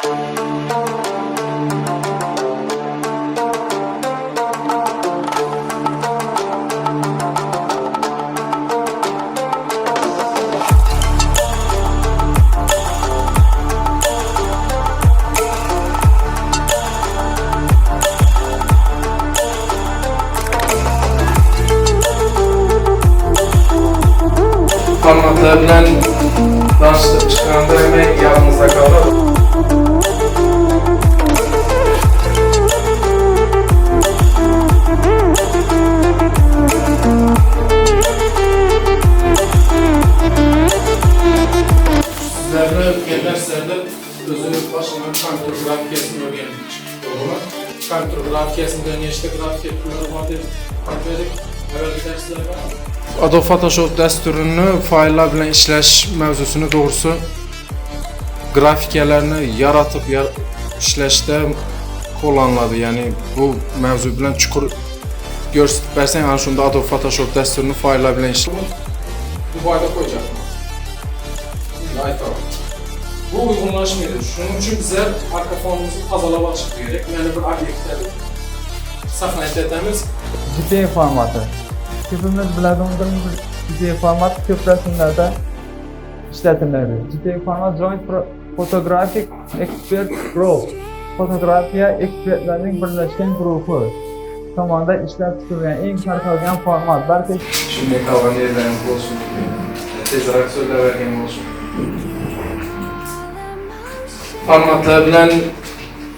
Formatlar bilan danışdıb çıxanda hemen yanımızda qalır. Sizlerle ötken derslerde özü başından kompüter grafikasını öğrendik. Doğru mu? Kompüter grafikasında neçə grafika türləri var dedik, əvvəlki derslərdə. Adobe Photoshop dəsturunu fayllar bilan ishlash mavzusini doğrusu grafikalarni yaratib ishlashda qo'llaniladi. Ya'ni bu mavzu bilan chuqur ko'rsatib bersang, ana shunda Adobe Photoshop dasturini fayllar bilan ishlash. Dubayda qo'yacakman. Aytaman. Bu uyğunlaşmaydı. Şunun üçün bizə arka fonumuzu tozalab açıq gerek. Yəni bir obyektləri saxlayıb etamiz. JPEG formatı. Ko'pimiz biladigan JPEG formatı ko'p rasmlarda ishlatiladi. JPEG format Joint Photographic Expert Group, fotografiya ekspertlarining birlashgan guruhi tomonidan ishlab chiqilgan eng tarqalgan format. Balki Shunday qolgan yerlarimiz bo'lsin. Tezroq so'zlab bergan bo'lsin. Formatlar bilan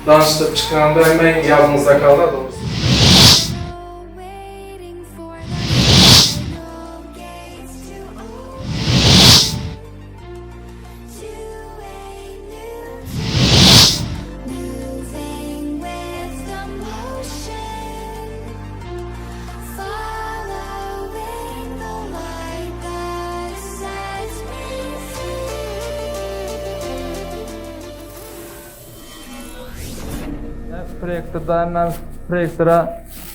danışdıb çıxanda hemen yadımızda qalır doğrusu. Waiting for the final gates to open to a new moving with the motion, following the light that sets me free. Proyektorda hemen proyektora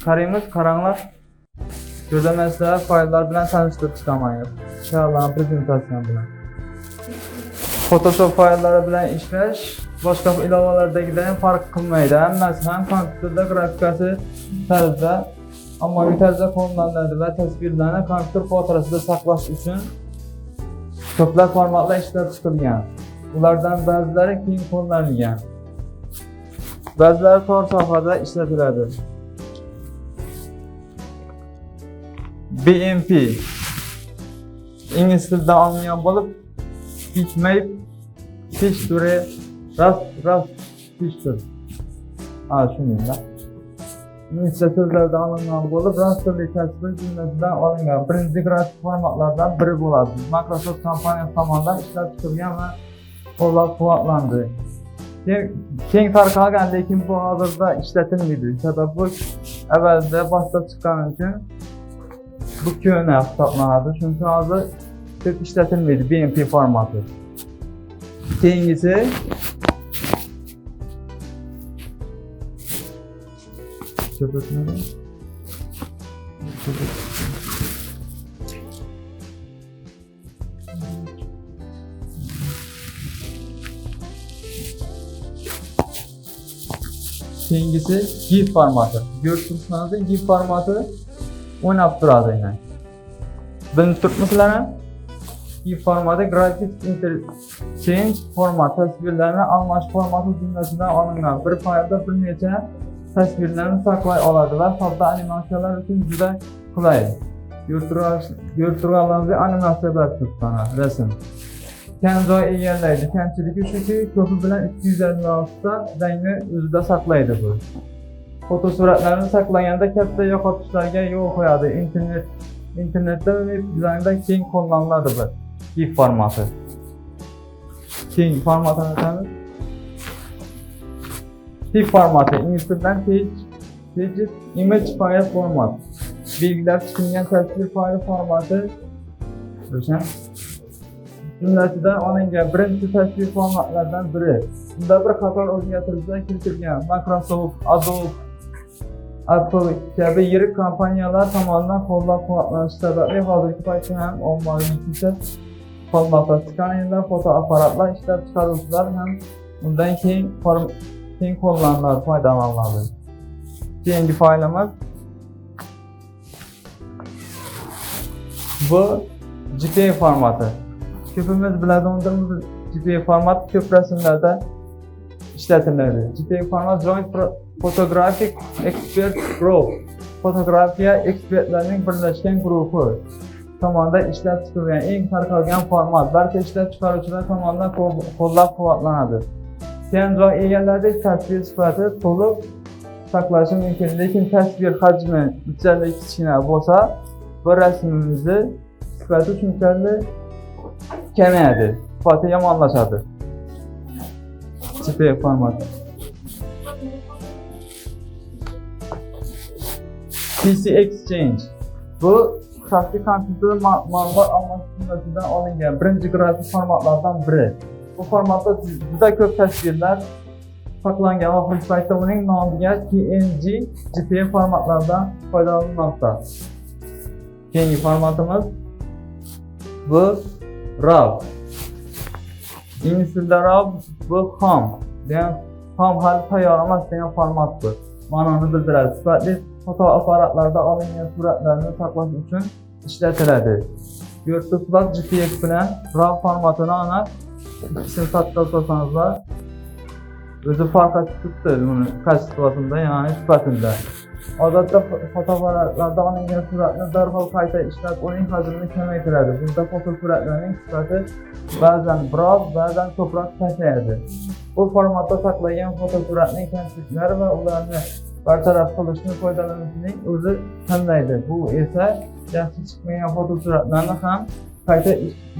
qaraymiz, qaranglar. Burada mən sizlərə fayllar bilan tanışdırıb çıxamayıq. İnşallah prezentasiya bilan. Photoshop faylları bilan ishlash boshqa ilovalardagidan farq qilmaydi. Hammasi ham kompyuterda grafikasi tarzda, ommaviy tarzda qo'llaniladi va tasvirlarni kompyuter xotirasida saqlash uchun ko'plab formatlar ishlab chiqilgan. Ulardan ba'zilari keng qo'llanilgan. Ba'zilari tor sohada ishlatiladi. BMP ingliz tilidan olingan bo'lib, Bitmap Picture Rast Picture. Ha, shunday. Inglizcha so'zlardan olingan bo'lib, rastrli tasvir jumlasidan olingan birinchi grafik formatlardan biri bo'ladi. Microsoft kompaniyasi tomonidan ishlab chiqilgan va qo'llab-quvvatlandi. Keng tarqalgan, lekin bu hozirda ishlatilmaydi. Sababi bu avvalda boshda chiqqani uchun bu ko'na hisoblanadi. Shuning uchun hozir ko'p ishlatilmaydi BMP formati. Keyingisi ko'patmadi. Keyingisi GIF formati. Ko'rib turibsizlar, GIF formati o'ynab turadi ya'ni. Bilinib turibmisizlar? GIF formati Graphics Interchange format, tasvirlarni almashish formati jumlasidan olingan. Bir faylda bir necha tasvirlarni saqlay oladi va sodda animatsiyalar uchun juda qulay. Ko'rib turganlaringizdek animatsiyalar turibdi mana rasm. Kam joy egallaydi. Kamchiligi shuki, ko'pi bilan 256 ta rangni o'zida saqlaydi bu. Fotosuratlarni saqlaganda katta yo'qotishlarga yo'l qo'yadi. Internetda va web dizaynda keng qo'llaniladi bu GIF formati. Keng formatini aytamiz. TIFF formati ingliz tilidan Text Image File Format. Belgilab chiqilgan tasvir fayli formati o'sha jumlasidan olingan birinchi tasvir formatlaridan biri. Unda bir qator o'zgartirishlar kiritilgan. Microsoft, Adobe, Apple kabi yirik kompaniyalar tomonidan qo'llab-quvvatlanishi sababli hozirgi paytda ham ommaviy qolmoqda. Skanerlar, fotoapparatlar ishlab chiqaruvchilar ham Undan keyin keng qo'llaniladi, foydalaniladi. Keyingi faylimiz bu JPEG formati. Ko'pimiz biladigandirmiz, JPEG formati ko'p rasmlarda ishlatiladi. JPEG format Joint Photographic Expert Group, fotografiya ekspertlarining birlashgan guruhi tomonidan ishlab chiqilgan eng tarqalgan format. Barcha ishlab chiqaruvchilar tomonidan qo'llab-quvvatlanadi. Keng joy egalari tasvir sifati to'liq saqlashi mumkin, lekin tasvir hajmi unchalik kichkina bo'lsa, bu rasmimizni sifati shunchalik kamayadi, sifati yomonlashadi. JPEG formati. PC Exchange. Bu shaxsiy kompyuter ma'lumot almashuv jumlasidan olingan birinchi grafik formatlardan biri. Bu formatda juda ko'p tasvirlar saqlangan. Oxirgi paytda uning nomiga PNG, JPEG formatlaridan foydalanilmoqda. Keyingi formatimiz bu RAW. Ingliz tilida RAW bu xom, degan, xom hali tayyor emas degan formatdir. Ma'noni bildiradi. Sifatli fotoapparatlarda olingan suratlarni saqlash uchun ishlatiladi. Ko'rib JPEG bilan RAW formatini ana ikkisini taqqoslasangiz o'zi farqi chiqibdi buni качествосida, ya'ni sifatida. Odatda fotoapparatlarda olingan suratni darhol qayta ishlab, uning hajmini kamaytiradi. Bunda fotosuratlarning sifati ba'zan biroz, ba'zan ko'proq pasayadi. Bu formatda saqlangan fotosuratning kamchiliklari va ularni bartaraf qilishni foydalanuvchining o'zi tanlaydi. Bu esa yaxshi chiqmagan fotosuratlarni ham qayta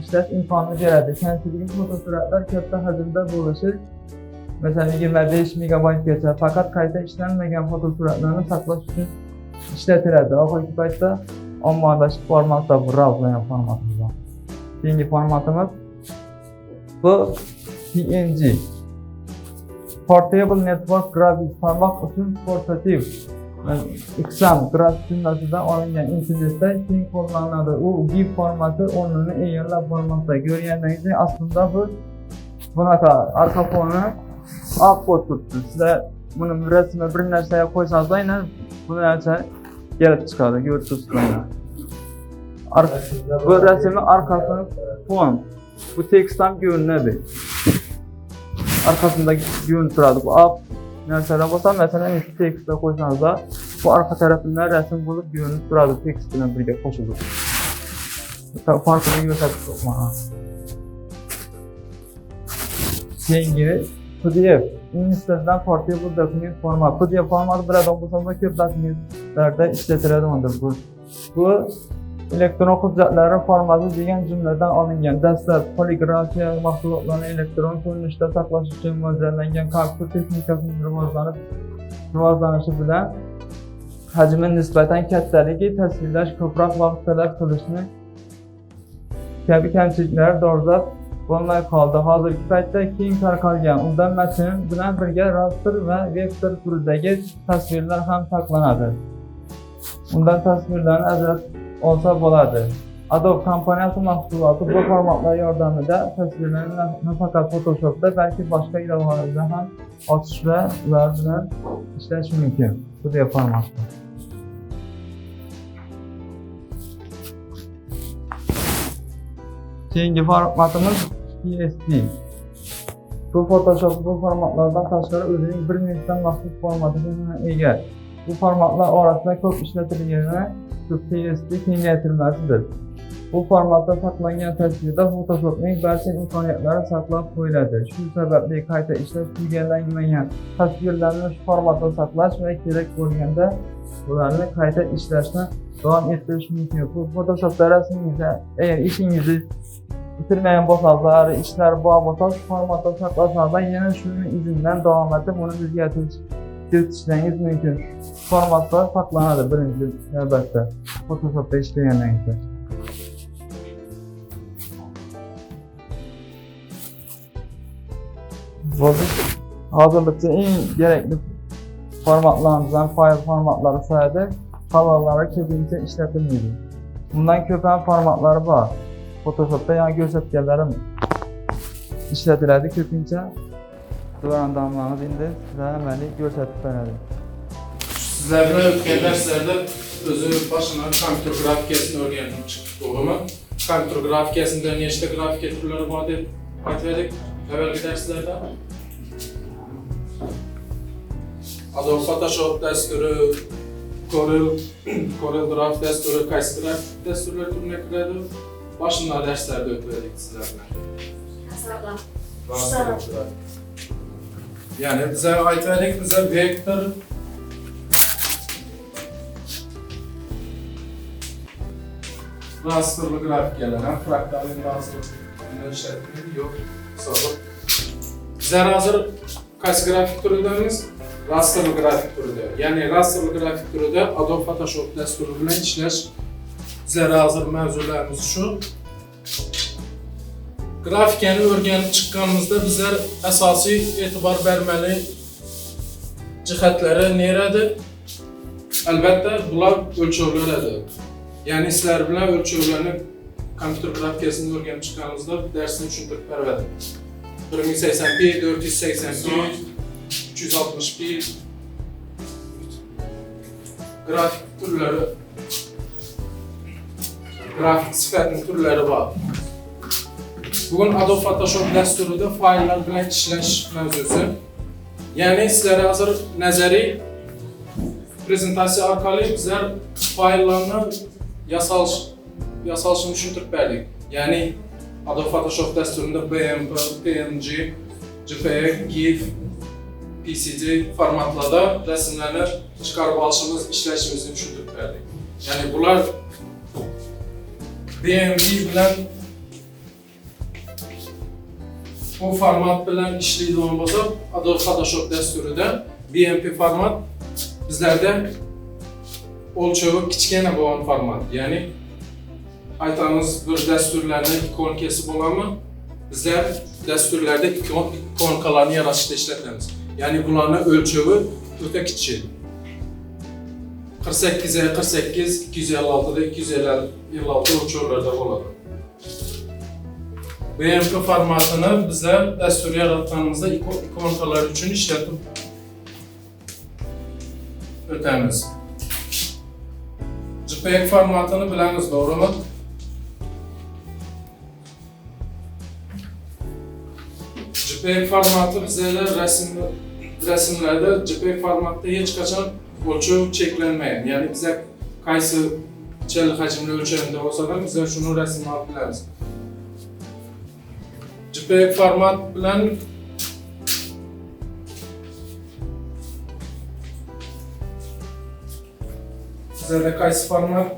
ishlash imkonini beradi. Kamchiligi fotosuratlar katta hajmda bo'lishi, masalan 25 megabaytgacha, faqat qayta ishlanmagan fotosuratlarni saqlash uchun ishlatiladi. Oxirgi paytda ommalashib bormoqda bu RAW degan formatimiz. Keyingi formatimiz bu PNG. Portable Network Graphics, tarmoq uchun portativ XAM grafik jumlasidan olingan, internetda keng qo'llaniladi. U GIF formati o'rnini egallab bormoqda. Ko'rganingizdek, aslida bu bunaqa arqa foni oq bo'lib turibdi. Sizlar buni rasmni bir narsaga qo'ysangiz, aynan bu narsa kelib chiqadi, ko'rib turibsizlar. Bu rasmni orqasini fon, bu tekst ham ko'rinadi. Arkasında ko'rinib turadi. Bu oq narsalar bo'lsa, masalan, shu tekstda qo'ysangiz, bu arqa tarafidan rasm bo'lib ko'rinib turadi, tekst bilan birga qo'shilib. Farqini ko'rsatib turibman. Keyingi PDF. Ingliz tilidan Portable Document Format. PDF formati biladigan bo'lsangiz, ko'p dokumentlarda ishlatiladi unda bu. Bu elektron hujjatlari formati degan jumladan olingan. Dastlab poligrafiya mahsulotlarini elektron ko'rinishda saqlash uchun mo'ljallangan kompyuter texnikasining rivojlanishi bilan hajmi nisbatan kattaligi, tasvirlash ko'proq vaqt talab qilishni kabi kamchiliklar dolzarb bo'lmay qoldi. Hozirgi paytda keng tarqalgan. Unda matn bilan birga rastr va vektor turidagi tasvirlar ham saqlanadi. Undan tasvirlarni ajratib olsa bo'ladi. Adobe kompaniyasi mahsuloti bu formatlar yordamida tasvirlarni nafaqat Photoshopda, balki boshqa ilovalarda ham ochish va ular bilan ishlash mumkin. PDF formatda. Keyingi formatimiz PSD. Bu Photoshop bu formatlardan tashqari o'zining bir nechta maxsus formatiga ega. Bu formatlar orasida ko'p ishlatilgani PSD kengaytirilmasidir. Bu formatda saqlangan tasvirda Photoshopning barcha imkoniyatlari saqlab qo'yiladi. Shu sababli qayta ishlash tugallanmagan tasvirlarni shu formatda saqlash va kerak bo'lganda ularni qayta ishlashni davom ettirish mumkin. Bu Photoshopda rasmingizni, agar ishingizni bitirmagan bo'lsangiz, ishlar bor bo'lsa, shu formatda saqlasangiz, yana shuni izidan davom etib uni o'zgartirish kiritishingiz mumkin. Shu formatda saqlanadi birinchi navbatda Photoshopda ishlaganingizda. Bo'ldi. Hozircha eng kerakli formatlarimizdan fayl formatlari saydi, qolganlari ko'pincha ishlatilmaydi. Bundan ko'p ham formatlari bor. Photoshopda yana ko'rsatganlarim ishlatiladi ko'pincha. Divan damlamiz endi sizlarga amaliy ko'rsatib beradi. Sizlar bilan o'tgan darslarda o'zi boshidan kompyuter grafikasini o'rganib chiqdik, to'g'rimi? Kompyuter grafikasida nechta grafika turlari bor deb aytdik avvalgi darslarda. Adobe Photoshop dasturi, Corel Draw dasturi qaysi grafik dasturlar turiga kiradi? Boshida darslarda o'tdik sizlar bilan. Asrablar. Ya'ni biza aytaylik, biza vektor rastrli grafikalar, ham fraktal rastrli ishlatmaydi, yo'q, hisobi. Bizlar hozir qaysi grafik turidamiz? Rastrli grafik turida. Ya'ni rastrli grafik turida Adobe Photoshop dasturi bilan ishlash bizlar hozir mavzularimiz shu. Grafikani o'rganib chiqqanimizda bizlar asosiy e'tibor bermali jihatlari nerada? Albatta bular o'lchovlar edi. Ya'ni sizlar bilan o'lchovlarni kompyuter grafikasini o'rganib chiqqanimizda darsni tushuntirib berdim. 1080p, 480p, 360p grafik turlari, grafik sifatining turlari bor. Bugun Adobe Photoshop dasturida fayllar bilan ishlash mavzusi. Ya'ni sizlar hozir nazariy prezentatsiya orqali bizlar fayllarni yasalishini tushuntirib berdik. Ya'ni Adobe Photoshop dasturida BMP, PNG, JPEG, GIF, PCD formatlarda rasmlarni chiqarib olishimiz, ishlashimizni tushuntirib berdik. Ya'ni bular BMP bilan bu format bilan ishlaydigan bo'lsa, Adobe Photoshop dasturida BMP format bizlarda o'lchovi kichkina bo'lgan format. Ya'ni aytamiz bir dasturlarni ikonkasi bo'ladimi? Bizlar dasturlarda ikonkalarni yaratishda ishlatamiz. Ya'ni bularni o'lchovi o'ta kichik. 48 48, 256 256 o'lchovlarda bo'ladi. BMP formatini bizlar dastur yaratganimizda ikonkalar uchun ishlatib o'tamiz. JPEG formatini bilamiz, to'g'rimi? JPEG formati bizlarda rasmlarda JPEG formatda hech qachon o'lchov cheklanmagan. Ya'ni bizlar qaysi hajmli o'lchamda bo'lsa ham bizlar shuni rasmni olib bilamiz. JPEG format bilan bizlarda qaysi format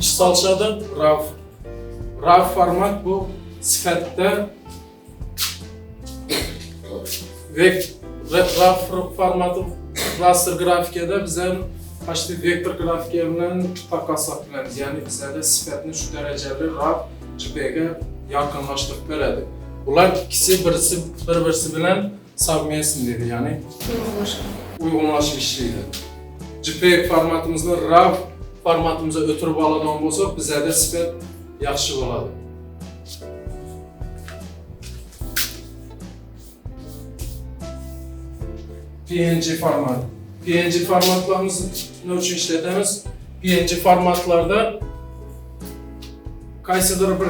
ish solishadi? RAW. RAW format bu sifatda RAW formati raster grafikada bizlar почти vektor grafika bilan taqqoslab bilamiz. Ya'ni bizlarda sifatni shu darajada RAW JPEGga yaqinlashtirib beradi. Ular ikkisi bir-birisi bilan совместный deydi, ya'ni uyg'unlashib ishlaydi. JPEG formatimizni RAW formatimizga o'tirib oladigan bo'lsak, bizlarda sifat yaxshi bo'ladi. PNG format. PNG formatlarimizni nima uchun ishlatamiz? PNG formatlarda qaysidir bir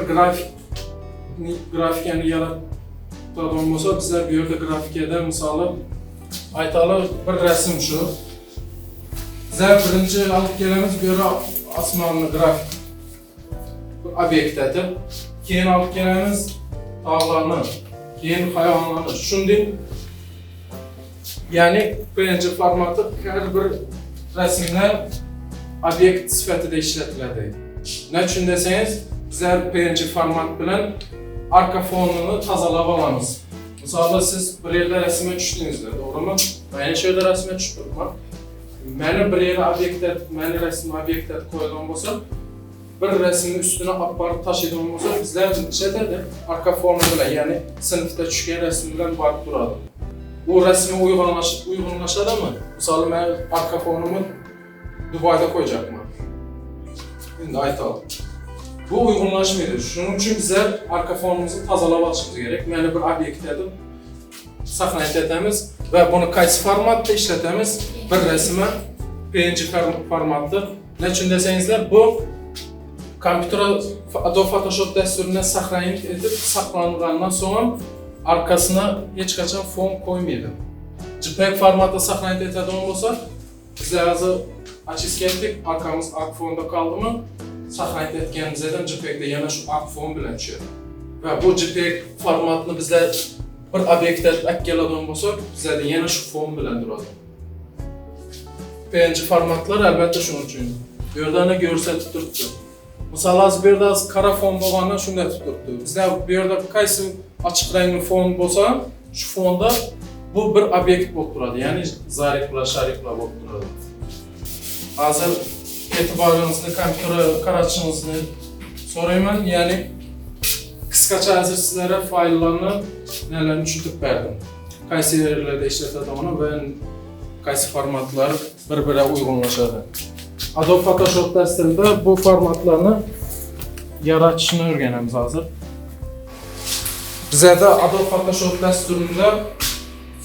grafikani yaratadigan bo'lsa, bizlar bu yerda grafikada misoli aytaylik bir rasm shu. Bizlar birinchi olib kelamiz bu yerda osmonni grafik obyekt etib, keyin olib kelamiz tog'larni, keyin hayvonlarni. Shunday, ya'ni PNG formati har bir rasmlar obyekt sifatida ishlatiladi. Nima uchun desangiz, bizlar PNG format bilan arka fonini tozalab olamiz. Misol siz bir yerda rasmga tushdingizlar, to'g'rimi? Men shu yerda rasmga tushib turibman. Meni bir yerga obyekt etib, meni rasmni obyekt etib qo'ygan bo'lsa, bir rasmni ustuna olib borib tashlaydigan bo'lsa, bizlar ishlatadi arka foni bilan, ya'ni sinfda tushgan rasm bilan borib turadi. Bu rasmga uyg'unlashadimi? Misol men arka fonimni Dubayda qo'yacakman. Endi aytadi. Bu uyg'unlashmaydi. Shuning uchun bizlar arka fonimizni tozalab olishimiz kerak. Meni bir obyekt etib Saqlanib etamiz va buni qaysi formatda ishlatamiz? Bir rasmi PNG formatda. Nechun desangizlar, bu kompyuter Adobe Photoshop dasturini saqlanib etib, saqlangandan so'ng arkasına hech qachon fon qo'ymaydi. JPEG formatda saqlanib etadigan bo'lsa, bizlar hozir ochib ketdik, arkamiz oq fonda qoldimi? Saqlanib etganimizdan JPEGda yana shu oq fon bilan tushadi. Va bu JPEG formatni bizlar bir obyektda keladigan bo'lsak, bizlarda yana shu fon bilan turadi. PNG formatlar albatta shuning uchun. Bu yerda ana ko'rsatib turibdi. Misol hozir bu yerda qora fon bo'lgandan shunday tutib turibdi. Bizlar bu yerda qaysi ochiq rangli fon bo'lsa, shu fonda bu bir obyekt bo'lib turadi. Ya'ni zariflar, shariflar bo'lib turadi. Hozir e'tiboringizni kompyuterga qaratishingizni so'rayman. Ya'ni qisqacha hozir sizlarga fayllarni nelarni tushuntirib berdim. Qaysi yerlarda ishlatadiganini va qaysi formatlar bir-biriga uyg'unlashadi. Adobe Photoshop dasturida bu formatlarni yaratishni o'rganamiz hozir. Bizlarda Adobe Photoshop dasturida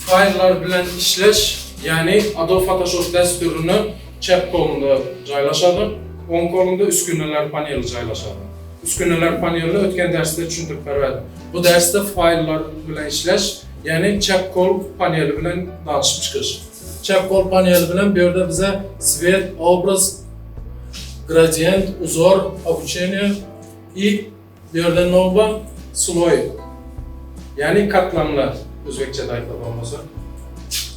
fayllar bilan ishlash, ya'ni Adobe Photoshop dasturini chap qo'limda joylashadi, o'ng qo'limda uskunalar paneli joylashadi. Uskunalar panelini o'tgan darsda tushuntirib berdim. Bu darsda fayllar bilan ishlash, ya'ni chap qo'l paneli bilan tanishib chiqish. Chap qo'l paneli bilan bu yerda biza svet, obraz, gradient, uzor, обучение и bu yerda nova sloy, ya'ni qatlamlar o'zbekchada aytadigan bo'lsak.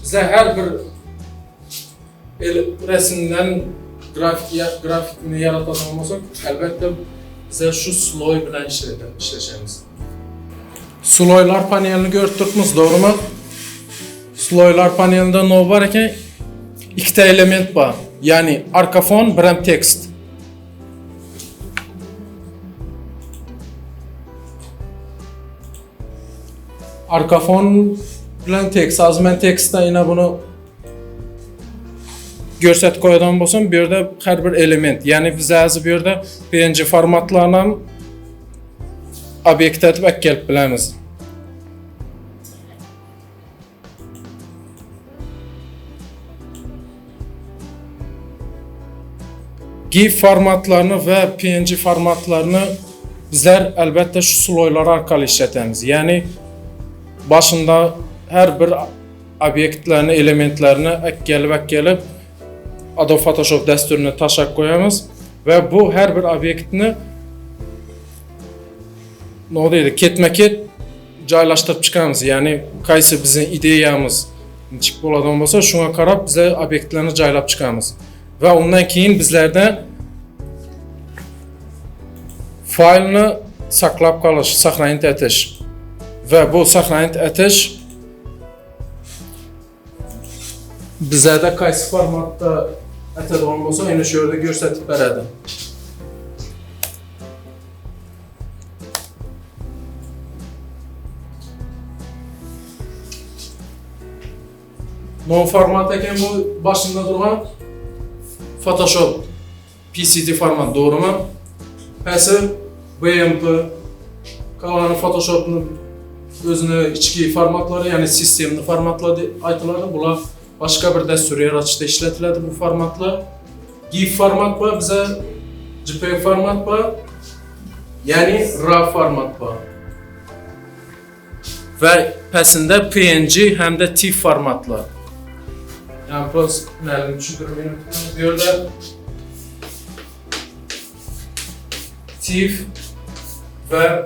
Bizlar har bir rasmdan grafikni yaratadigan bo'lsak, albatta bizlar shu sloy bilan ishlashamiz. Sloylar panelini ko'rib turibmiz, to'g'rimi? Sloylar panelida nima bor ekan? Ikkita element bor. Ya'ni arka fon, bir ham tekst. Arka fon bilan tekst. Hozir men tekstdan yana buni ko'rsatib qo'yadigan bo'lsam, bu yerda har bir element, ya'ni biz hozir bu yerda PNG formatlarni ham obyekt etib kelib bilamiz. GIF formatlarini va PNG formatlarini bizlar albatta shu sloylar orqali ishlatamiz. Ya'ni boshida har bir obyektlarni, elementlarni kelib Adobe Photoshop dasturini tashlab qo'yamiz va bu har bir obyektni nima deydi, ketma-ket joylashtirib chiqamiz. Ya'ni qaysi bizning ideyamiz nechik bo'ladigan bo'lsa, shunga qarab biz obyektlarni joylab chiqamiz. Va undan keyin bizlarda faylni saqlab qolish, saqlanib etish va bu saqlanib etish bizlarda qaysi formatda aytadigan bo'lsa, endi shu yerda ko'rsatib beradi. Non format ekan bu boshida turgan Photoshop PSD format, to'g'rimi? Pasi BMP, qolgani Photoshopni o'zini ichki formatlari, ya'ni sistemni formatlari aytiladi. Bular boshqa bir dastur yaratishda ishlatiladi bu formatlar. GIF format bor, biza JPEG format bor, ya'ni RAW format bor. Va pasında PNG hamda TIFF formatlar. Yani prost nerede tushuntirib bu yerda TIFF va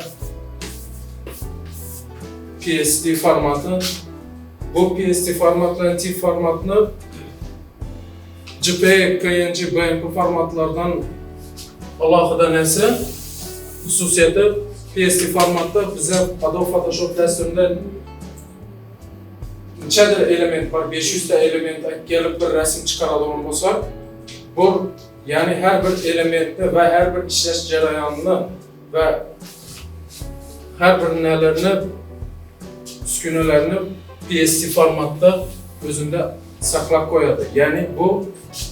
PSD formatı. Bu PSD format bilan TIFF formatini JPEG, PNG, BMP formatlardan alohida narsa xususiyati PSD formatda biza Adobe Photoshop dasturida nechadir element bor, 500 ta element kelib bir rasm chiqaradigan bo'lsak, bu ya'ni har bir elementni va har bir ishlash jarayonini va har bir nalarni, uskunalarni PSD formatda o'zida saqlab qo'yadi. Ya'ni bu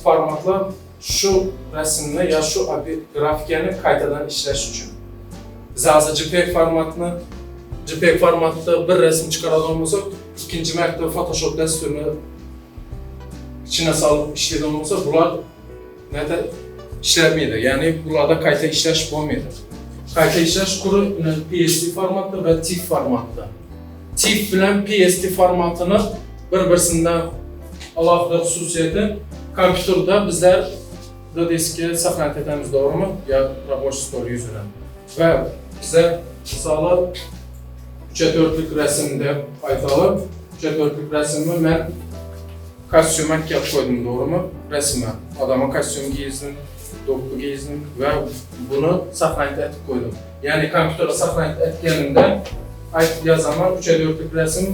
formatlar shu rasmni yo shu grafikani qaytadan ishlash uchun. Biz hozir JPEG formatni, JPEG formatda bir rasm chiqaradigan bo'lsak, İkinci marta Photoshop dasturini içine salıb işləyən olsa, bunlar nədə işləməydi. Yəni bunlarda qayta işləş olmaydı. Qayta işləş quru PSD formatda və TIFF formatda. TIFF bilan PSD formatını bir-birisindən alohida xususiyati kompüterdə bizlər diskə saqlanıb etamiz, doğrumu? Ya рабочий stol yüzünə. Və bizə misalı 3-4lük rəsimdə aytalım. 3-4lük rəsimimi mən kostyuma kep qoydum, doğrumu? Rəsimə. Adama kostyum giyizdim, doqu giyizdim və bunu saqlanıb etib qoydum. Yəni kompüterə saqlanıb etgənimdə yazaman 3-4lük rəsim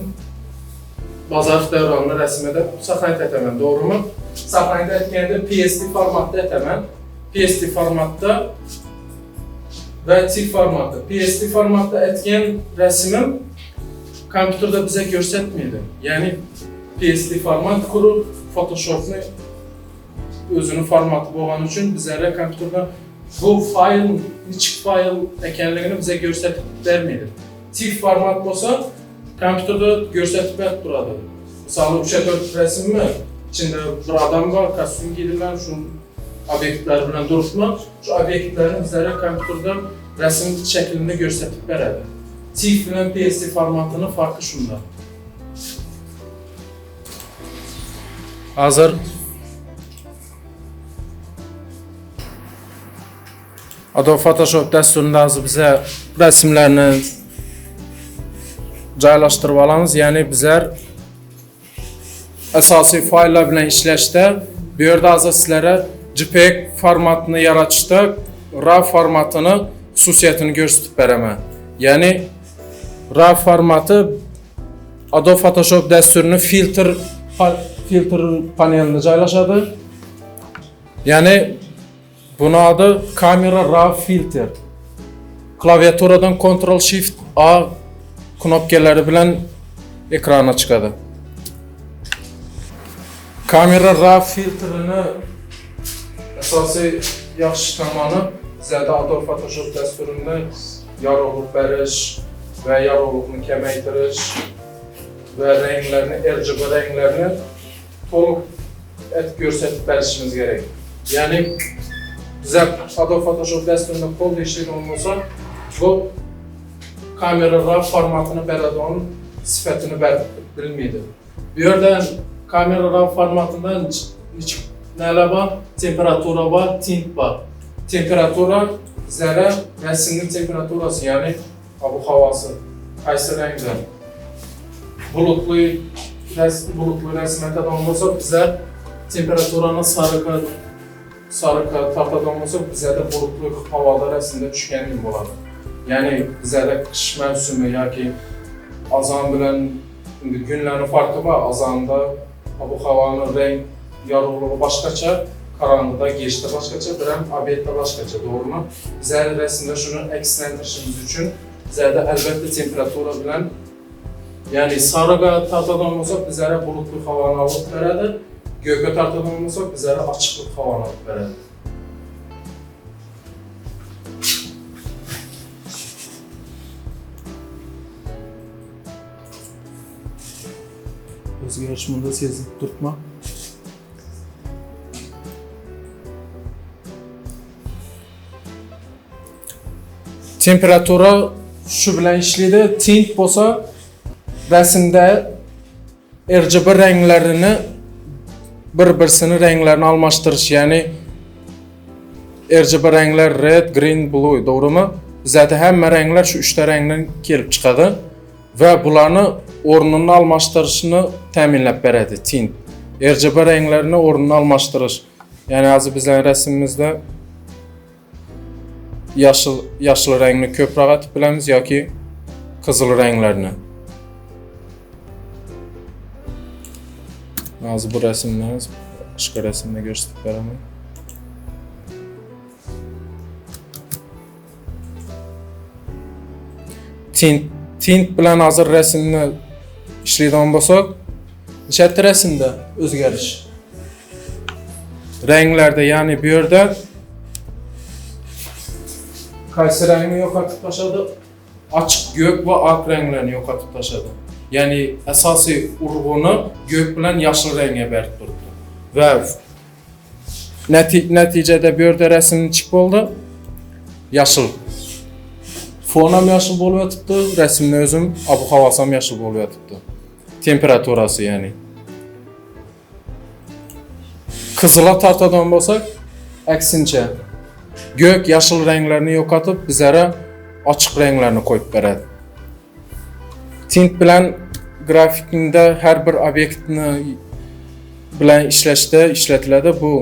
Bazarov Dövranlı rəsimə də saqlanıb etəməm, doğrumu? Saqlanıb etgəndə PSD formatda etəməm. PSD formatda və TIFF formatda. PSD formatda etgən rəsimim kompüterdə bizə göstərməydi. Yəni PSD format qurub Photoshop'un özünün formatı bolğanı üçün bizlərə kompüterdə bu fayl, neçə fayl ekanligini bizə göstərib verməydi. TIFF format bolsa kompüterdə göstərib berib duradi. Misalı 3-4 rəsimmi içində bir adam var, kostyum giydirilən, şu obyektlər bilan durubmu, şu obyektlərini bizlərə kompüterdə rəsim şəklində göstərib verədi. TIFF bilan PSD formatının farkı şunda. Hazır Adobe Photoshop dasturunda hazır bizə rəsimlərini caylaşdırıb alamiz. Yəni bizlər əsasi fayllar bilan işləşdə bu yerdə hazır sizlərə JPEG formatını yaratışda RAW formatını xüsusiyyətini göstərib verəmə. Yəni RAW formatı Adobe Photoshop dasturunun filtr panelində caylaşadı. Yəni bunun adı Camera RAW Filter. Klaviaturadan Ctrl Shift A knopkaları bilan ekrana çıxadı. Camera RAW filtrini əsasi yaxşı tomonı bizlərdə Adobe Photoshop dasturunda yorug'lik berish va yorug'likni kamaytirish va ranglarni, RGB ranglarni to'liq etib ko'rsatib berishimiz kerak. Ya'ni bizlar Adobe Photoshop dasturida qo'lda ishlaydigan bo'lsa, bu kamera RAW formatini beradigan sifatini berib bilmaydi. Bu yerdan kamera RAW formatidan neler var? Temperatura var, tint var. Temperatura bizlərə rəsmin temperaturası, yəni bu havası, qaysı rəngdə. Bulutlu rəsmə tədan olsa bizlər temperaturanı sarı tartadan olsa bizə də bulutlu havada rəsmdə düşgən kimi olar. Yəni bizə də qış mövsümü ya ki azan bilən indi günlərin farkı var. Azanda bu havanın rəng yorug'luğu başqaça, qaranlıqda gecdə başqaça, bir həm obyektdə başqaça, doğrumu? Bizə rəsmdə şunu əksləndirişimiz üçün bizə də əlbəttə temperatura bilən, yəni sarı tartadan olsa bizlərə bulutlu havanı alıb verədir, gökə tartadan olsa bizlərə açıqlıq havanı alıb verədir. O'zgarish bunda sezilib turibmi? Temperatura shu bilan ishlaydi. Tint bo'lsa rasmda RGB ranglarini bir-birisini ranglarini almashtirish, ya'ni RGB ranglar red, green, blue, to'g'rimi? Bizda hamma ranglar shu uchta rangdan kelib chiqadi va bularni o'rnini almashtirishni ta'minlab beradi tint. RGB ranglarini o'rnini almashtirish. Ya'ni hozir bizning rasmimizda yashil rangni ko'proq atib bilamiz yoki qizil ranglarni. Hozir bu rasmni boshqa rasmda ko'rsatib beraman. Tint bilan hozir rasmni ishlaydigan bo'lsak, nechta rasmda o'zgarish? Ranglarda, ya'ni bu yerda qaysi rangni yo'qotib tashladi? Ochiq ko'k va oq ranglarni yo'qotib tashladi. Ya'ni asosiy urg'uni ko'k bilan yashil rangga berib turibdi. Va natijada bu yerda rasm nechik bo'ldi? Yashil. Fon ham yashil bo'lib yotibdi, rasmni o'zim ob-havosi ham yashil bo'lib yotibdi. Temperaturasi ya'ni. Qizila tortadigan bo'lsak, aksincha ko'k, yashil ranglarni yo'qotib, bizlara ochiq ranglarni qo'yib beradi. Tint bilan grafikda har bir obyektni bilan ishlashda ishlatiladi. Bu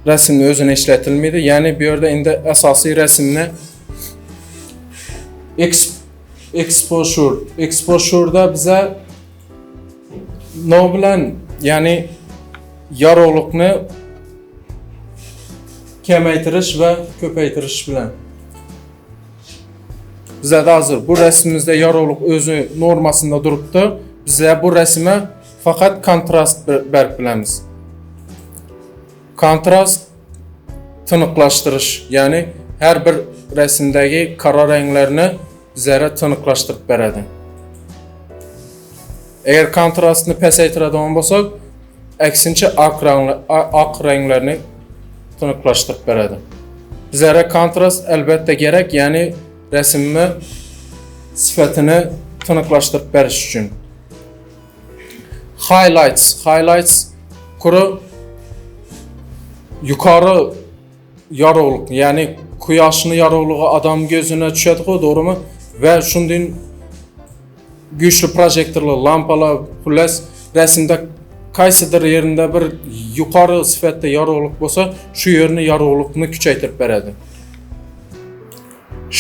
rasmni o'zini ishlatilmaydi. Ya'ni bu yerda endi asosiy rasmni exposure, exposure'da biza no bilan, ya'ni yorug'likni kamaytirish va ko'paytirish bilan. Bizada hozir bu rasmimizda yorug'lik o'zi normasida turibdi. Bizlar bu rasmga faqat kontrast berib bilamiz. Kontrast tiniqlashtirish, ya'ni har bir rasmdagi qora ranglarni bizlarga tiniqlashtirib beradi. Agar kontrastni pasaytiradigan bo'lsak, aksincha oq ranglarni tiniqlashtirib beradi. Bizlarga kontrast albatta kerak, ya'ni rasmni sifatini tiniqlashtirib berish uchun. Highlights, highlights quri yuqori yorug'lik, ya'ni quyoshni yorug'ligi odam ko'zina tushadi-ku, to'g'rimi? Va shundan güçlü projektorlar, lampalar, xullas rasmda qaysidir yerida bir yuqori sifatda yorug'lik bo'lsa, shu yerni yorug'likni kuchaytirib beradi.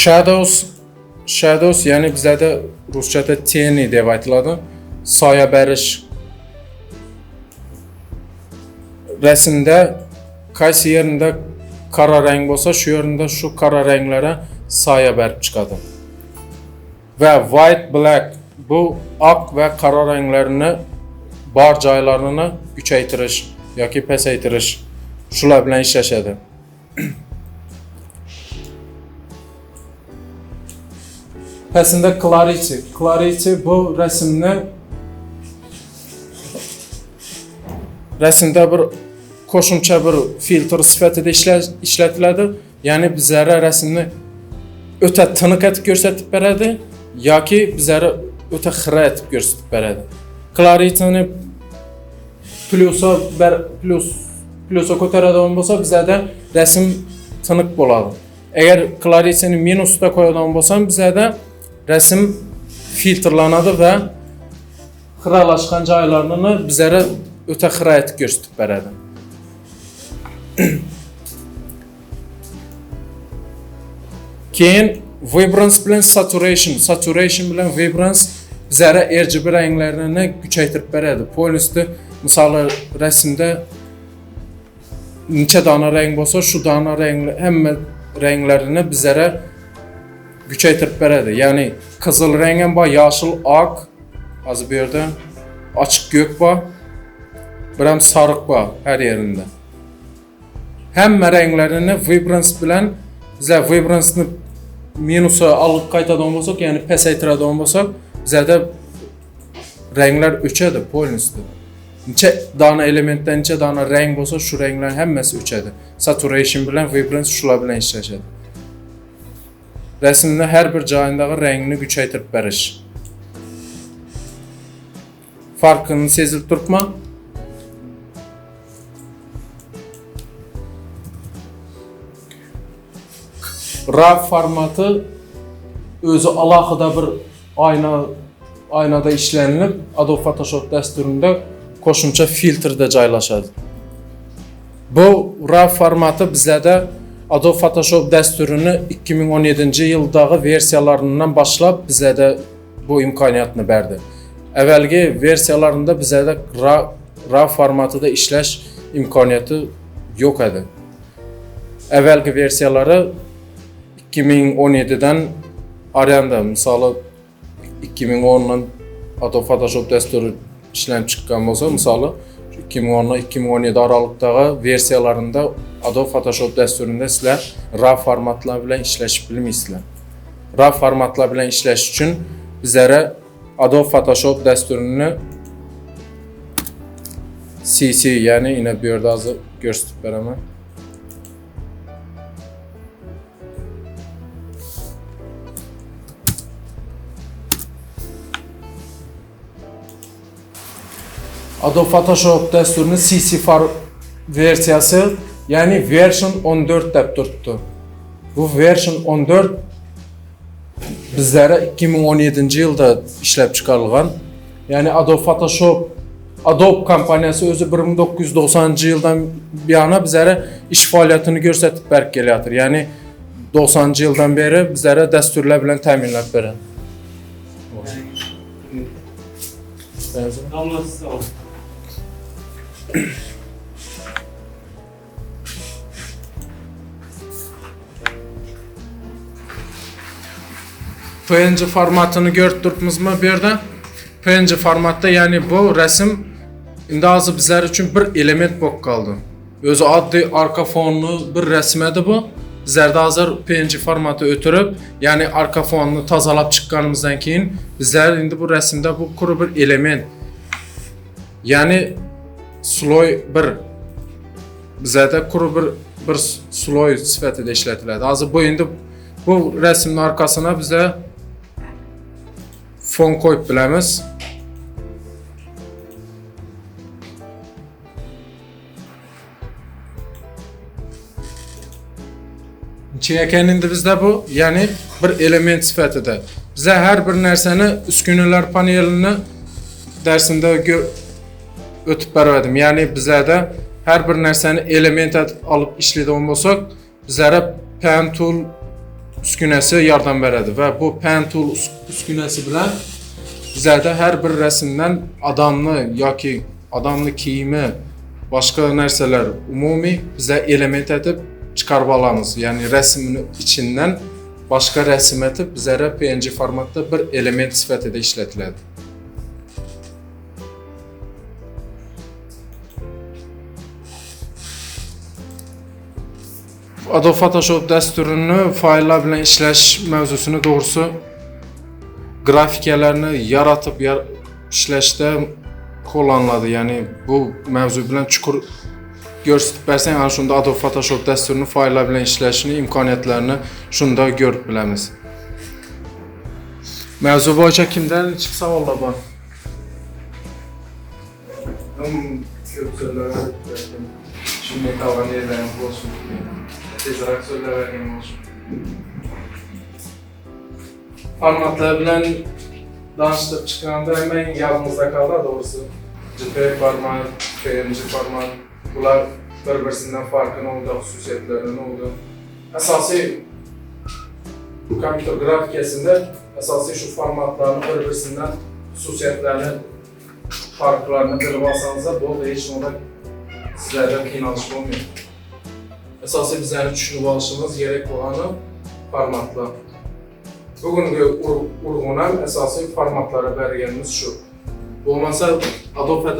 Shadows, shadows ya'ni bizlarda ruschada teni deb aytiladi. Soya berish. Rasmda qaysi yerida qora rang bo'lsa, shu yerida shu qora ranglara soya berib chiqadi. Va white, black bu oq va qora ranglarni bor joylarini kuchaytirish yoki pasaytirish, shular bilan ishlashadi. Pastda clarity. Clarity bu rasmni rasmda bir qo'shimcha bir filtr sifatida ishlatiladi. Ya'ni bizlarga rasmni o'ta tiniq etib ko'rsatib beradi yoki bizlarga o'ta xira etib ko'rsatib beradi. Clarity'ni plusa ko'taradigan bo'lsa, bizlarda rasm tiniq bo'ladi. Agar Clarity'ni minusda qo'yadigan bo'lsam, bizlarda rasm filtrlanadi va xiralashgan joylarini bizlarga o'ta xira etib ko'rsatib beradi. Keyin vibrance bilan saturation, saturation bilan vibrance bizlarga RGB ranglarini kuchaytirib beradi. Polностью misoli rasmda necha dona rang bo'lsa, shu dona rang hamma ranglarini bizlarga kuchaytirib beradi. Ya'ni qizil rang ham bor, yashil, oq, hozir bu yerda ochiq ko'k bor, bir ham sariq bor har yerida. Hamma ranglarini vibrance bilan bizlar vibrance'ni minusa olib qaytadigan bo'lsak, ya'ni pasaytiradigan bo'lsak, bizlarda ranglar o'chadi polностью. Necha dona elementdan necha dona rang bo'lsa, shu ranglar hammasi o'chadi. Saturation bilan vibrance shular bilan ishlashadi. Rasmni har bir joyidagi rangni kuchaytirib berish. Farqini sezilib turibmi? RAW formati o'zi alohida bir oynada ishlanilib, Adobe Photoshop dasturida qo'shimcha filtrda joylashadi. Bu RAW formati bizlarda Adobe Photoshop dasturini 2017-yildagi versiyalaridan boshlab bizlarda bu imkoniyatni berdi. Avvalgi versiyalarında bizlarda RAW formatida ishlash imkoniyati yo'q edi. Avvalgi versiyalari 2017'dan ariyanda, misoli 2010'dan Adobe Photoshop dasturi ishlanib chiqqan bo'lsa, misoli 2010 2017 oralig'idagi versiyalarında Adobe Photoshop dasturida sizlar RAW formatlar bilan ishlashib bilmaysizlar. RAW formatlar bilan ishlash uchun bizlara Adobe Photoshop dasturini CC, ya'ni ina bu yerda hozir ko'rsatib beraman. Adobe Photoshop dasturini CC versiyasi, ya'ni version 14 deb turibdi. Bu version 14 bizlere 2017-yilda ishlab chiqarilgan. Ya'ni Adobe Photoshop, Adobe kompaniyasi o'zi 1990-yildan buyona bizlere ish faoliyatini ko'rsatib berib kelyapti. Ya'ni 90-yildan beri bizlere dasturlar bilan ta'minlab beradi. PNG formatini ko'rib turibmizmi bu yerda? PNG formatda, ya'ni bu rasm endi hozir bizlar uchun bir element bo'lib qoldi. O'zi oddiy arka fonli bir rasm edi bu. Bizlarda hozir PNG formati o'tirib, ya'ni arka fonni tozalab chiqqanimizdan keyin bizlar endi bu rasmda bu quruq bir element. Ya'ni sloy bir bizlarda quruq bir sloy sifatida ishlatiladi. Hozir bu endi bu rasmning arkasına bize fon qo'yib bilamiz. Ekan endi bizda bu, ya'ni bir element sifatida. Biza har bir narsani uskunalar panelini darsimda o'tib berdim. Ya'ni bizlarda har bir narsani element etib olib ishlaydigan bo'lsak, bizlara pen tool uskunasi yordam beradi va bu pen tool uskunasi bilan bizlarda har bir rasmdan odamni yoki odamni kiyimi, boshqa narsalar umumiy bizlar element etib chiqarib olamiz. Ya'ni rasmni ichidan boshqa rasm etib bizlara PNG formatda bir element sifatida ishlatiladi. Adobe Photoshop dasturini fayllar bilan ishlash mavzusini to'g'risi grafikalarni yaratib ishlashda qo'llaniladi. Ya'ni bu mavzu bilan chuqur ko'rsatib bersang, ana shunda Adobe Photoshop dasturini fayllar bilan ishlashini imkoniyatlarini shunda ko'rib bilamiz. Mavzu bo'yicha kimdan nechta savollar bor? Ko'p so'zlar tushunmay qolgan yerlarim bo'lsin. Tezroq so'zlab bergan bo'lsin. Formatlar bilan danıştırıp chiqqanda hemen yodimizda qoldi to'g'risi. JPEG format, PNG format, bular bir-birisidan farqi nima oldi, xususiyatlari nima oldi? Asosiy kompyuter grafikasida asosiy shu formatlarni bir-birisidan xususiyatlarini, farqlarini bilib olsangiz bo'ldi, hech nima sizlardan qiynalish bo'lmaydi. Asosiy bizlarni tushunib olishimiz kerak bo'lgani formatlar. Bugungi urg'un ham asosiy formatlarga berganimiz shu. Bo'lmasa Adobe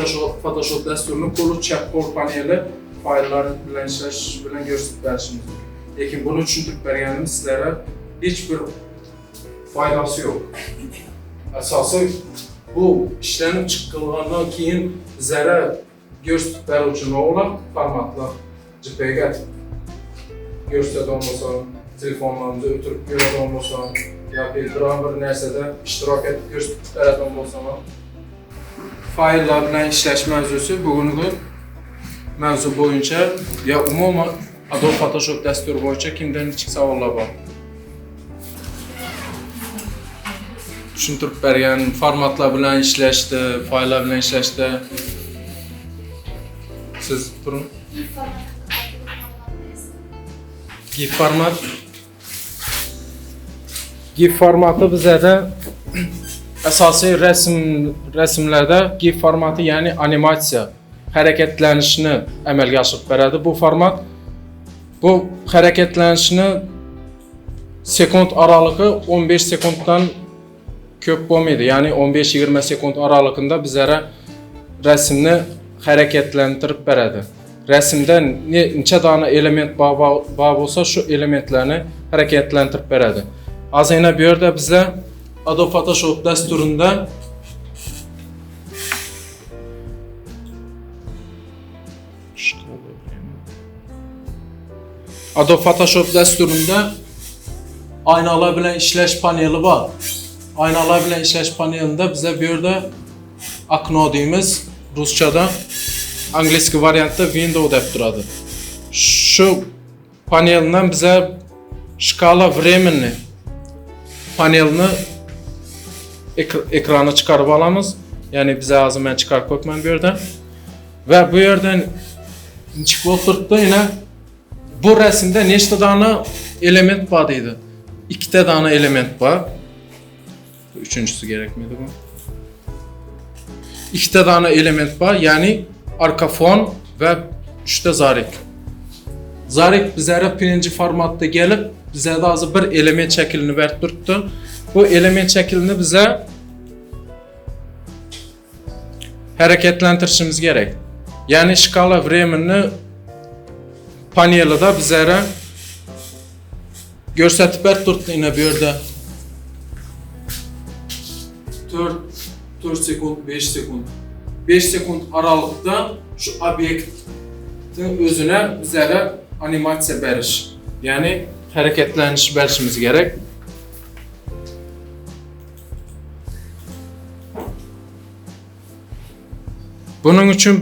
Photoshop dasturini qo'li chap qo'l paneli fayllar bilan ishlash bilan ko'rsatib berishimiz mumkin. Lekin buni tushuntirib berganimiz sizlarga hech bir foydasi yo'q. Asosiy bu ishlanib chiqilgandan keyin bizlarga ko'rsatib beruvchi nima formatlar JPEG ko'rsatadigan bo'lsa, telefonlarimizni o'tirib ko'radigan bo'lsa, yoki biron bir narsada ishtirok etib ko'rsatib beradigan bo'lsam, fayllar bilan ishlash mavzusi bugungi mavzu bo'yicha ya umuman Adobe Photoshop dasturi bo'yicha kimdan nechta savollar bor? Tushuntirib bergan formatlar bilan ishlashdi, fayllar bilan ishlashdi. Siz turing. GIF format. GIF formati bizada asosiy rasmlarda GIF formati, ya'ni animatsiya, harakatlanishni amalga oshirib beradi bu format. Bu harakatlanishni sekund oralig'i 15 sekunddan ko'p bo'lmaydi. Ya'ni 15-20 sekund oralig'ida bizlara rasmni harakatlantirib beradi. Rasmda necha dona element bor bo'lsa, shu elementlarni harakatlantirib beradi. Hozir yana bu yerda bizlar Adobe Photoshop dasturida Шкала времени. Adobe Photoshop dasturunda aynalar bilan ishlash paneli bor. Aynalar bilan ishlash panelida biza bu yerda окно deymiz ruschada, английский variantda window deb turadi. Shu paneldan biza шкала времени panelini ekrana chiqarib olamiz. Ya'ni biza hozir men chiqarib qo'yibman bu yerda. Va bu yerdan nechik bo'lib turibdi yana bu rasmda nechta dona element bor deydi. Ikkita dona element bor. Uchinchisi kerakmidi bu? Ikkita dona element bor, ya'ni arka fon va uchta zarik. Zarik bizlara PNG formatda kelib, bizada hozir bir element shaklini berib turibdi. Bu element shaklini biza harakatlantirishimiz kerak. Ya'ni шкала времени panelida bizlara ko'rsatib berib turibdi yine bu yerda. 4 4 sekund, 5 sekund. 5 sekund aralıqda şu obyektni o'zine bizlara animatsiya berish, ya'ni harakatlanish berishimiz kerak. Buning uchun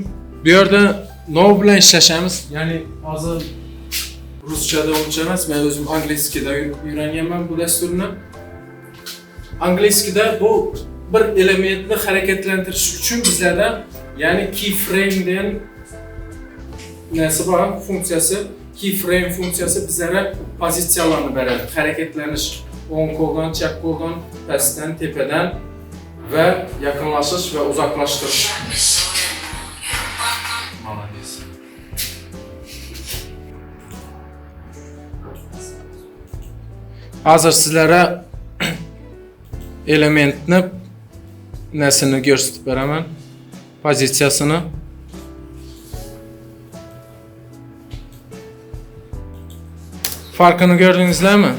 bu yerda nov bilan ishlashamiz. Ya'ni hozir ruschada uncha emas, men o'zim английский da o'rganganman bu dasturni. Английский da bu bir elementni harakatlantirish uchun bizlarda, ya'ni keyframe degan narsa bor, funksiyasi. Keyframe funksiyasi bizlarga pozitsiyalarni beradi. Harakatlanish o'ng qo'ldan, chap qo'ldan, pastdan, tepadan va yaqinlashish va uzoqlashtirish. Молодец. Hozir sizlarga elementni nasini ko'rsatib beraman. Pozitsiyasini. Farkını gördünüzlermi?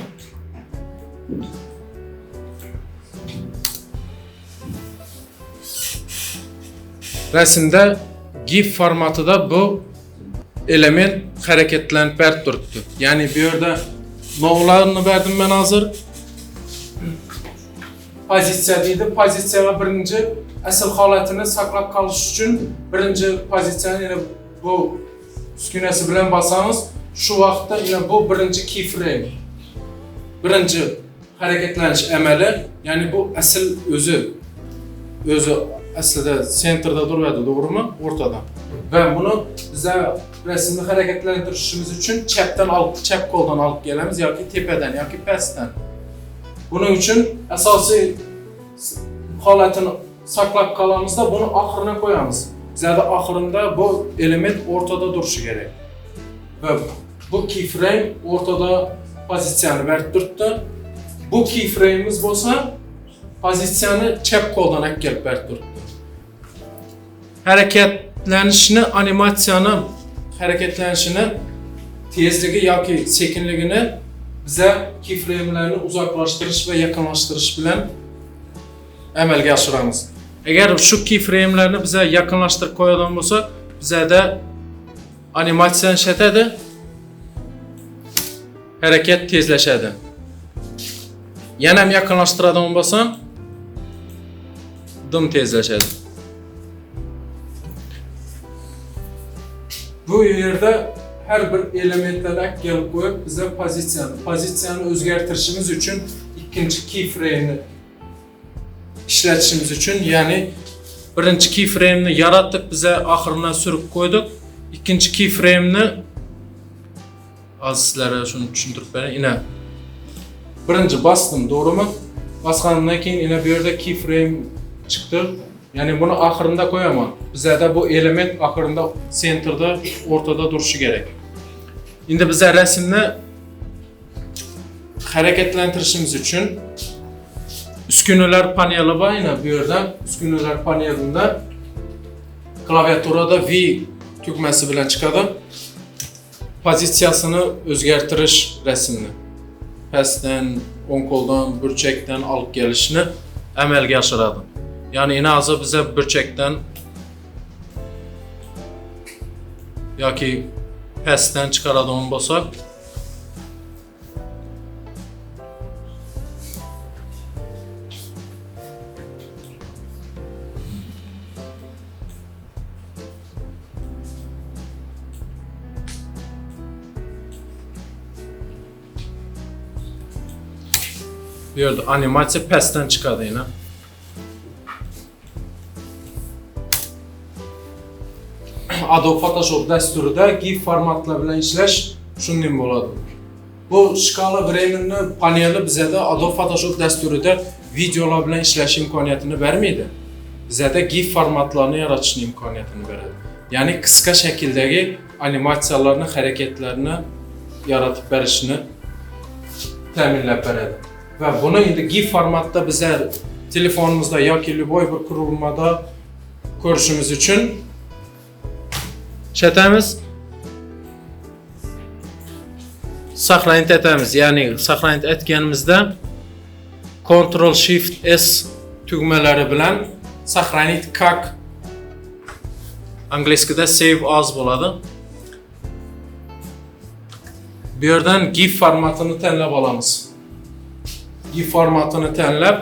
Rasmda GIF formatida bu element harakatlanib berib turibdi. Ya'ni bu yerda novlarni berdim men hozir. Pozitsiya deydi. Pozitsiyaga birinchi asl holatini saqlab qolish uchun birinchi pozitsiyani yana bu uskunasi bilan bosamiz. Shu vaqtda yana bu birinchi keyframe. Birinchi harakatlanish amali, ya'ni bu asl o'zi aslida sentrda turadi, to'g'rimi? O'rtada. Va buni biza rasmni harakatlantirishimiz uchun chapdan olib, chap qo'ldan olib kelamiz yoki tepadan yoki pastdan. Buning uchun asosiy holatini saqlab qolamizda buni oxirini qo'yamiz. Bizada oxirinda bu element o'rtada turishi kerak. Va bu keyframe o'rtada pozitsiyani berib turibdi. Bu keyframe'imiz bo'lsa pozitsiyani chap qo'ldan olib kelib berib turibdi. Harakatlanishni, animatsiyani harakatlanishini tezligi yoki sekinligini biza keyframe'larni uzoqlashtirish va yaqinlashtirish bilan amalga oshiramiz. Agar shu keyframe'larni biza yaqinlashtirib qo'yadigan bo'lsak, bizada animatsiyani ishlatadi, harakat tezlashadi. Yana ham yaqinlashtiradigan bo'lsam, dim tezlashadi. Bu yerda har bir elementlarni kelib qo'yib, biza pozitsiyani o'zgartirishimiz uchun ikkinchi keyframe'ni ishlatishimiz uchun, ya'ni birinchi keyframe'ni yaratdik, biza oxiridan surib qo'ydik. Ikkinchi keyframe'ni hozir sizlarga shuni tushuntirib beray. Ina birinchi bosdim, to'g'rimi? Bosganimdan keyin ina bu yerda keyframe chiqdi. Ya'ni buni oxirinda qo'yaman. Bizada bu element oxirinda sentrda, o'rtada turishi kerak. Endi biza rasmni harakatlantirishimiz uchun uskunalar paneli bor. Ina bu yerda uskunalar panelida klaviaturada V tugmasi bilan chiqadi. Pozitsiyasini o'zgartirish rasmni pastdan, o'ng qo'ldan, burchakdan olib kelishni amalga oshiradi. Ya'ni ina hozir biza burchakdan Yoki pastdan chiqaradigan bo'lsak, bu yerda animatsiya pastdan chiqadi yana. Adobe Photoshop dasturida GIF formatlar bilan ishlash shunday bo'ladi. Bu shkala времени paneli bizada Adobe Photoshop dasturida videolar bilan ishlash imkoniyatini bermaydi. Bizada GIF formatlarini yaratishning imkoniyatini beradi. Ya'ni qisqa shakldagi animatsiyalarni, harakatlarni yaratib berishni ta'minlab beradi. Va buni endi GIF formatda bizlar telefonimizda yoki любой bir qurilmada ko'rishimiz uchun ishlatamiz. Saqlanib etamiz. Ya'ni saqlanib etganimizda Ctrl Shift S tugmalari bilan saqlanib как anglizchada save as bo'ladi. Bu yerdan GIF formatini tanlab olamiz. GIF formatini tanlab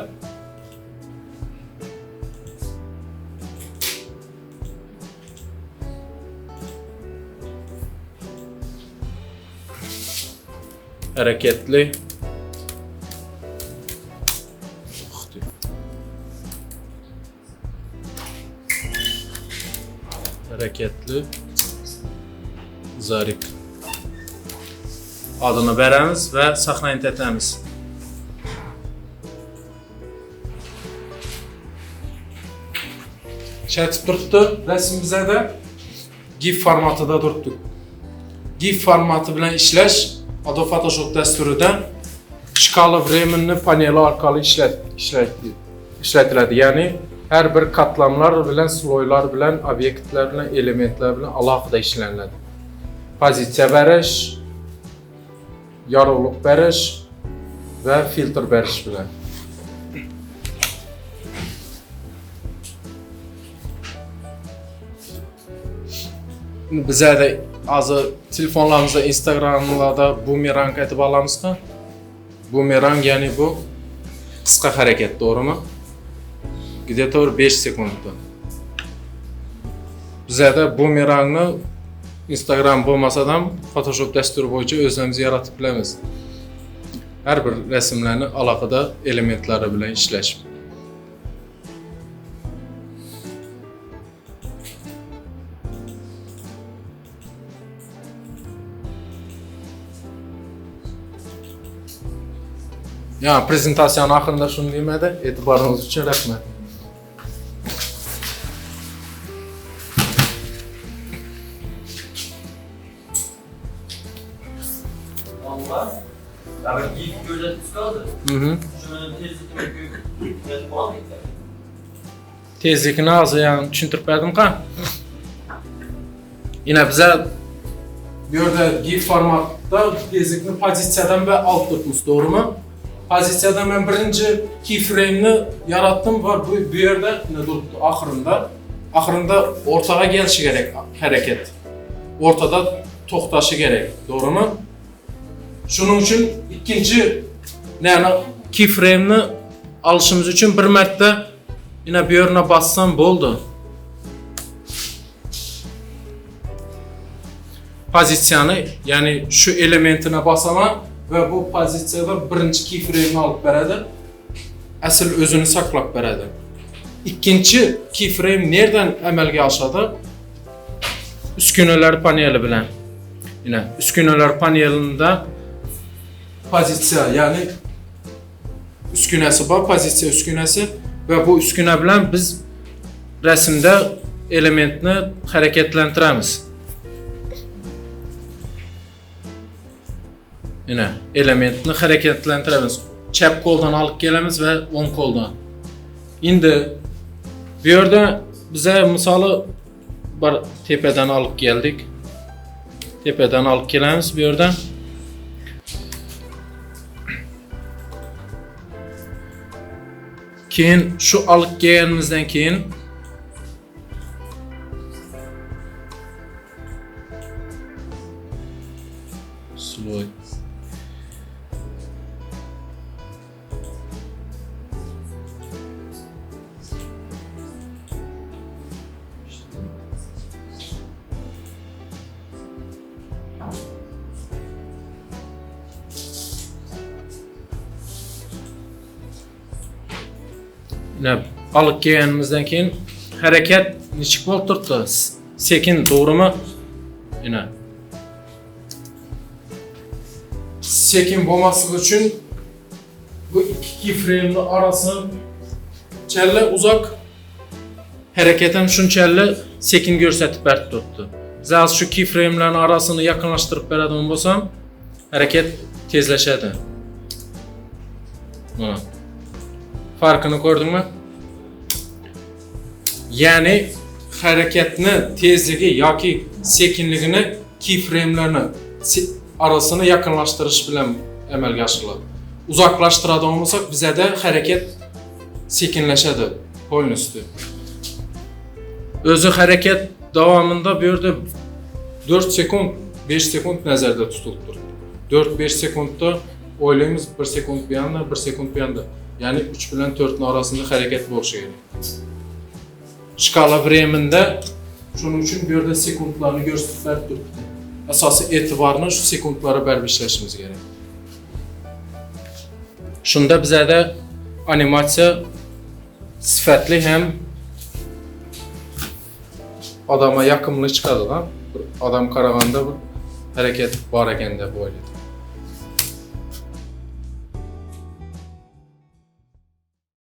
hareketli hareketli Zarip adını beremiz ve saqlanib etamiz. İşletip turibdi rasm bizada GIF formatida turibdi. GIF formati bilan ishlash Adobe Photoshop dasturida shkala времени paneli orqali ishlatiladi. Ya'ni har bir qatlamlar bilan, sloylar bilan, obyektlar bilan, elementlar bilan alohida ishlanadi. Pozitsiya berish, yorug'lik berish va filtr berish bilan. Bizada hozir telefonlarimizda, Instagramlarda bumerang aytib olamizmi? Bumerang, ya'ni bu qisqa harakat, to'g'rimi? Где-то 5 sekundda. Bizada bumerangni Instagram bo'lmasa ham Photoshop dasturi bo'yicha o'zimiz yaratib bilamiz. Har bir rasmlarni alohida elementlari bilan ishlash. Ya prezentatsiyanın axırında şunu demədi. Etibarınız üçün rəhmət. Allah. Ya ben GIF gözetmesi kaldı. Şunun tezlikini falan Tezlikni hozir yani tushuntirib berdim qa. Yine bize bu yerda GIF formatda tezlikni pozitsiyadan va olib turibmiz, to'g'rimi? Pozitsiyadan ben birinchi keyframe'ni yaratdim va bu yerda ne turibdi oxirida. Oxirida o'rtaga kelishi kerak harakat. O'rtada to'xtashi kerak, to'g'rimi? Shuning uchun ikkinchi ya'ni keyframe'ni olishimiz uchun bir marta yine bu yerine bassam bo'ldi. Pozitsiyani, ya'ni shu elementine basaman va bu pozitsiyada birinchi keyframe'ni olib beradi. Asl o'zini saqlab beradi. Ikkinchi keyframe nereden amalga oshadi? Uskunalar paneli bilan. Yine uskunalar panelida pozitsiya, ya'ni uskunasi bor, pozitsiya uskunasi va bu uskuna bilan biz rasmda elementni harakatlantiramiz. Yine elementni harakatlantiramiz. Chap qo'ldan olib kelamiz va o'ng qo'ldan. Endi bu yerda biza misoli bir tepadan olib keldik. Tepadan olib kelamiz bu yerdan. Keyin shu olib kelganimizdan keyin Слой. Ne alıp gelganimizdan keyin harakat nechuk bo'lib turibdi? Sekin, to'g'rimi? Ina. Sekin bo'lmasligi uchun bu ikki keyframe'ni orasini challa uzoq, harakat ham shunchali sekin ko'rsatib berib turibdi. Biz hozir shu keyframe'larni orasini yaqinlashtirib beradigan bo'lsam, harakat tezlashadi. Mana. Farqini ko'rdingmi? Ya'ni harakatni tezligi yoki sekinligini keyframe'larni arasini yaqinlashtirish bilan amalga oshiriladi. Uzoqlashtiradigan bo'lsak, bizada harakat sekinlashadi полностью. O'zi harakat davomida bu yerda 4 sekund, 5 sekund nazarda tutilib turibdi. 4-5 sekundda o'ylaymiz, 1 sekund bu yoqda, 1 sekund bu yoqda. Ya'ni 3 bilan 4 ning orasida harakat bo'lishi kerak. Shkala временda shuning uchun bu yerda sekundlarni ko'rsatib berib turibdi. Asosiy e'tiborni shu sekundlarga berib ishlashimiz kerak. Shunda bizada animatsiya sifatli ham odamga yoqimli chiqadi, ha? Bir odam qaraganda bir harakat bor ekan deb o'ylaydi.